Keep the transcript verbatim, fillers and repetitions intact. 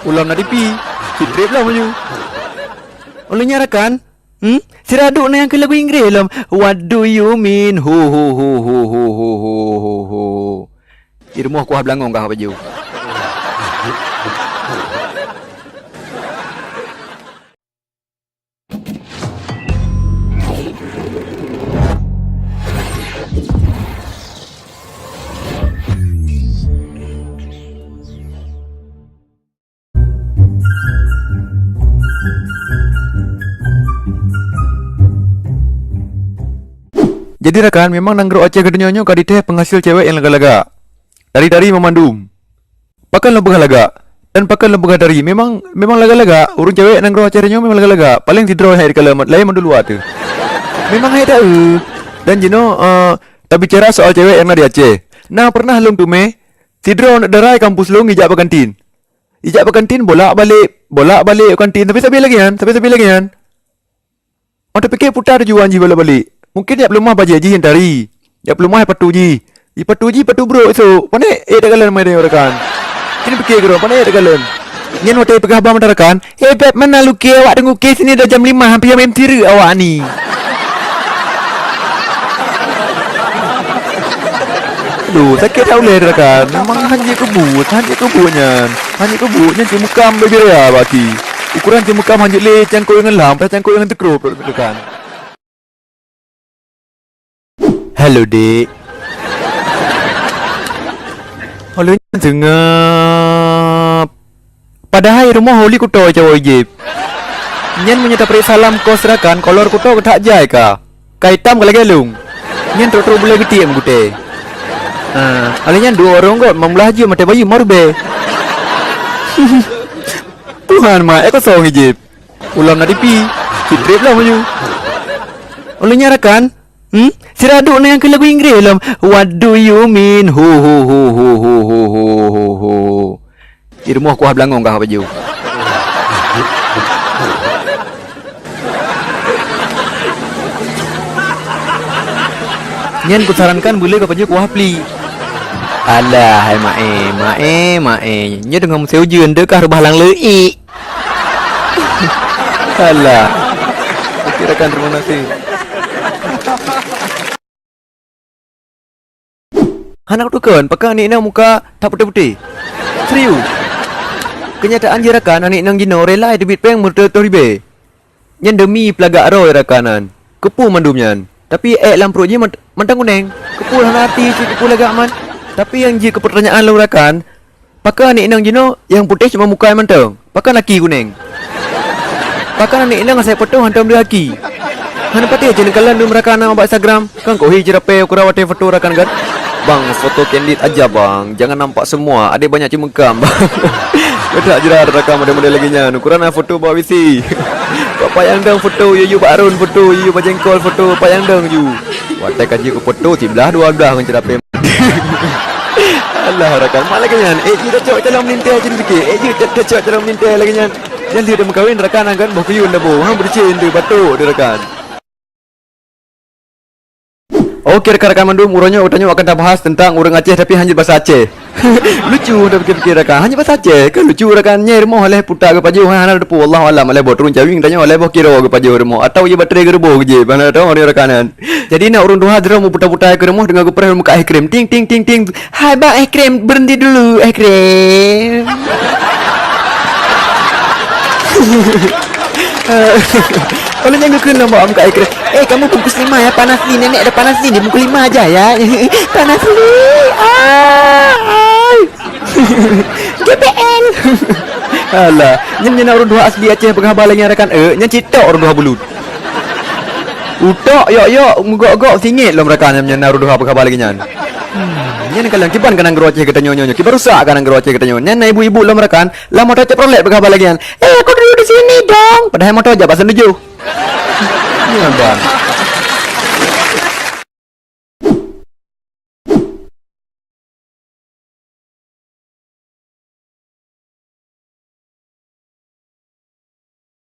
Ulôn na di pi, cit trép lom laju. Ulôn nyan rakan, hmm? Sira duek na nyang keu lagu Inggréh lom. What do you mean? Ho, ho, ho. Di rumoh kuah beulangong kah baju. Jadi rakan, memang nanggroe Aceh geutanyoe nyoe ka jiteuh peunghasil cewek nyang lagak-lagak. Tari-tari meumandum. Pakon lôn peugah lagak? Dan pakon lôn peugah tari? Memang, memang lagak-lagak. Ureueng cewek nanggroe Aceh nyoe memang lagak-lagak. Paleng sidroe hai takalon, laén mandum luwa teuh. Memang hai taeu. Dan jinoe, eh, tabicara soal cewek nyang na di Aceh. Na pernah lôn teumé, sidroe aneuk dara kampus lôn jijak bak kantin. Jijak bak kantin bolak-balik, bolak-balik u kantin, sabe-sabe lagèe nyan, sabe-sabe lagèe nyan. Watèe pike puta tujuan jih bolak-balik. Mungken jak peuleumah bajèe jih nyang tari. Jak peuleumah patu jih. Jipatu jih patu brok esok. Pané ék takalon meudeh rakan. Keuneuk pike keudroe, pané ék takalon. Nyan watèe peugah bak mata rakan, "Eh, bèk, mana lukèe awak teungukèe sineuk dari jam lima sampai jam enam sireuek awak ni." Aduh, sakét that ulèe rakan. Memang hanjeuet keubuet, hanjeuet keubuet nyan. Hanjeuet keubuet nyan cit meukam bak bira bak aki. Ukuran cit meukam hanjeuet lé cangkok ngon lam, padahai cangkok ngon teukrôp rakan. Halo, Dek. Halo, nyan seungab. Padahai rumoh holi kuto cawoe jép. Nyan meunyoe tapeuriksa lam kos rakan, kolor kuto geutak jai ka. Ka itam ka lagèe lông. Nyan trok-trok bulèe geutiek meugutèe. Ha, alèh nyan dua ureueng göt, meumeulah jeuet maté bayeue meurubèe. Tuhan, mak, eh, kosong jép. Ulôn na di pi, cit trép lom laju. Ulôn nyan rakan, hmm? Sira duek na nyang keu lagu Inggréh lom. What do you mean? Ho, ho, ho. Di rumoh kuah beulangong kah baju. Nyan kusarankan beulé kah baju kuah pli. Alah, hai maé, maé, maé. Nyoe teungoh musém ujeuen, deuh kah reubah lam leuék. Alah. Oke rakan, terima kasih. Hana kuteukon, pakon aneuk inong muka that putéh-putéh. Serius. Keunyataan jih rakan, aneuk inong jinoe rela teubiet péng meureutoh-reutoh ribèe. Nyan deumi peulagak droe rakan nyan. Keupeue mandum nyan? Tapi ék lam pruet jih mant-, mantong kunèng. Keupeue hana até cit, keupeue lagak man? Tapi nyang jeuet keu peurtanyaan lôn rakan, pakon aneuk inong jinoe nyang putéh cuma muka mantong? Pakon aki kunèng? Pakon aneuk inong asai foto hántom deuh aki? Hana patéh cit neukalon dum rakan na bak Instagram? Kan kohi ceurapée ukeura watée foto rakan kan? Bang, foto candid aja bang, jangan nampak semua, ada banyak cemekam bang. Keudak jrat rakan model-model lagée nyan, ukeura na foto bak W C. Bak payang dong foto, yue-yue bak arôn foto, yue-yue bak jengkol foto, payang dong ju. Watée ka jeuet keu foto, siblah dua blah ngon ceurapée. Alah rakan, mak lagée nyan. Eh, jeuet tacok calon meulintée cit pike. Eh, jeuet ta-, tacok calon meulintée lagée nyan. Nyan lheueh meukawen rakan, kan boh kuyun dah boh. Hang beudeucen deuh batok deuh rakan. Oke, rakan-rakan mandum, uroe nyoe geutanyoe akan tabahas teuntang ureuëng Aceh tapi hana jeuet basa Aceh. Lucu dah pikir-pikir rakan, hana jeuet basa Aceh. Kan lucu rakan, nyan rumoh lheueh puta geupajoh, hana teupeu, wallahu alam, lheueh boh turun cawing tanyoe, lheueh boh kiroe geupajoh rumoh, atawa jeuet baterai geuruboh geujieb, hana tahu ureuëng rakan nyan. Jadi na ureuëng tuha jroh meuputa-puta keu rumoh deungon geupreh meukat es krim. Ting, ting, ting, ting. "Hai bang, es krim, berhenti dulu, es krim." Kalau jangan kena bawa meukat es krim. "Eh, kamu bungkus lima ya, panas ni, nenek ada panas ni, dibungkus lima aja ya." Panas ni. Ah, ai. G P L. Alah, nyan nyan ureuëng tuha asli Aceh peugah haba lagée nyan rakan, eh, nyan cit tok ureuëng tuha bulut. Utok yok-yok, meugok-gok singét lom rakan nyan, nyan ureuëng tuha peugah haba lagée nyan. Hmm, nyan kalon kiban ka nanggroe Aceh geutanyoe nyoe, kiban rusak ka nanggroe Aceh geutanyoe. Nyan na ibu-ibu lom rakan, lam moto Chevrolet peugah haba lagée nyan. "Eh, aku duduk di sini dong." Padahai moto jak bak Sentuju. Nyan ban.